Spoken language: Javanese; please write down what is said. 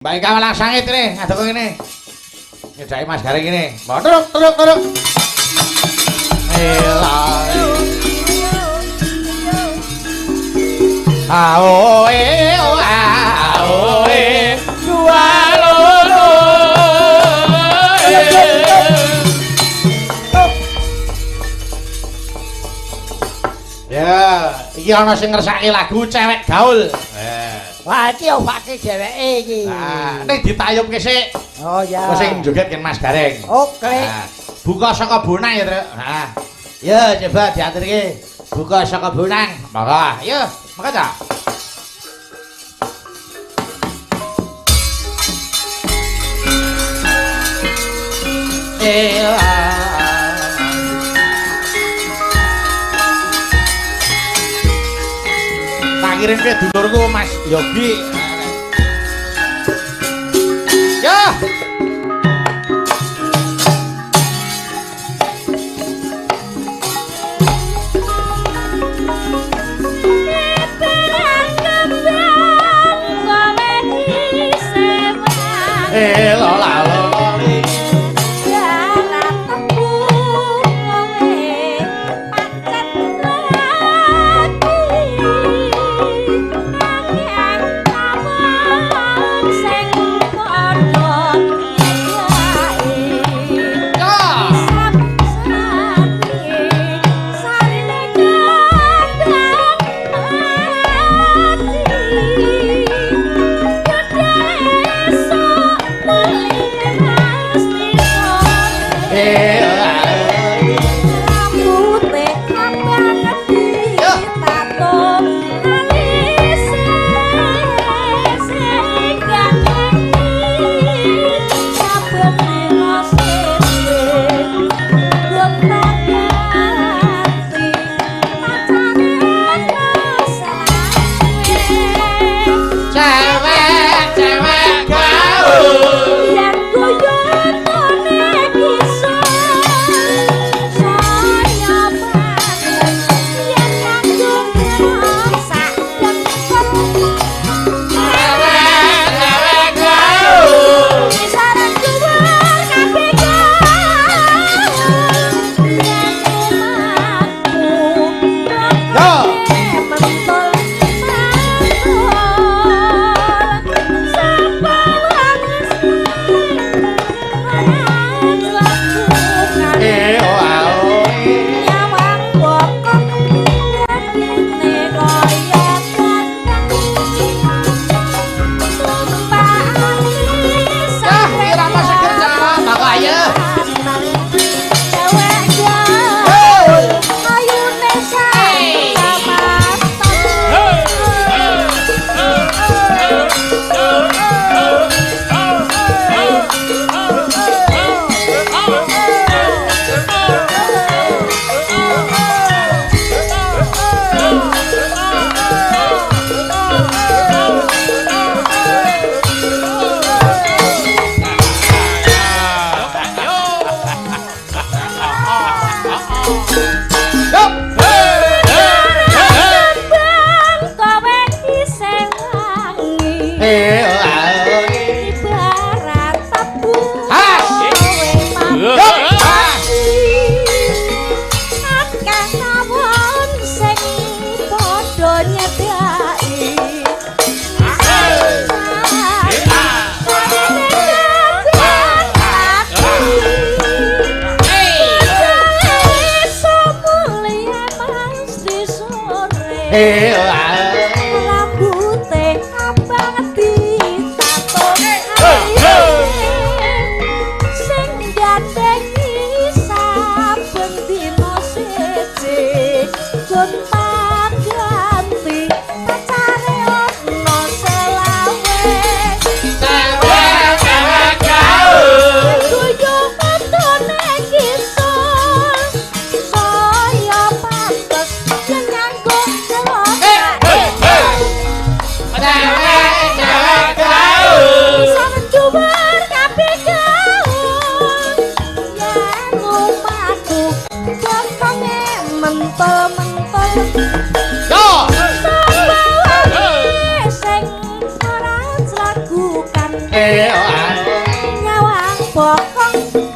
Mbak Ika malah sangit ini, ngadeg ngene. Nyedaki Mas Gareng ngene. Mbak turuk turuk turuk. Ela. A o e o a o e dua loro. Ya, iki ana sing ngersake lagu cewek gaul. Wah, iki owake dheweke iki. Nah, ning ditayubke sik. Oh ya. Engko sing joget kan Mas Gareng. Oke. Nah, buka saka bonang ya, Truk. Nah. Ya, coba diaturke. Buka saka bonang. Monggo. Ayo, monggo ta. Tak kirimke dulurku Mas Yogi. Ya. Lo la lo lo li. Ya. Cewek, cewek gaul. Cewek, cewek gaul. Yo. Eh, oh, ah, oh, eh. Yah, irama seger cah. Monggo ayo. Yup. Eh, oh, ah, oh, eh. Has. Yup. Has. Eh, oh, ah, oh, eh. Rambute abang ditato sing gandhengi saben dina siji gonta ganti pacare ana selawe. Cewek, cewek gaul. Guyu metune kisah saya pantes yen nganggo celana. Nyawang Nyawang bokong.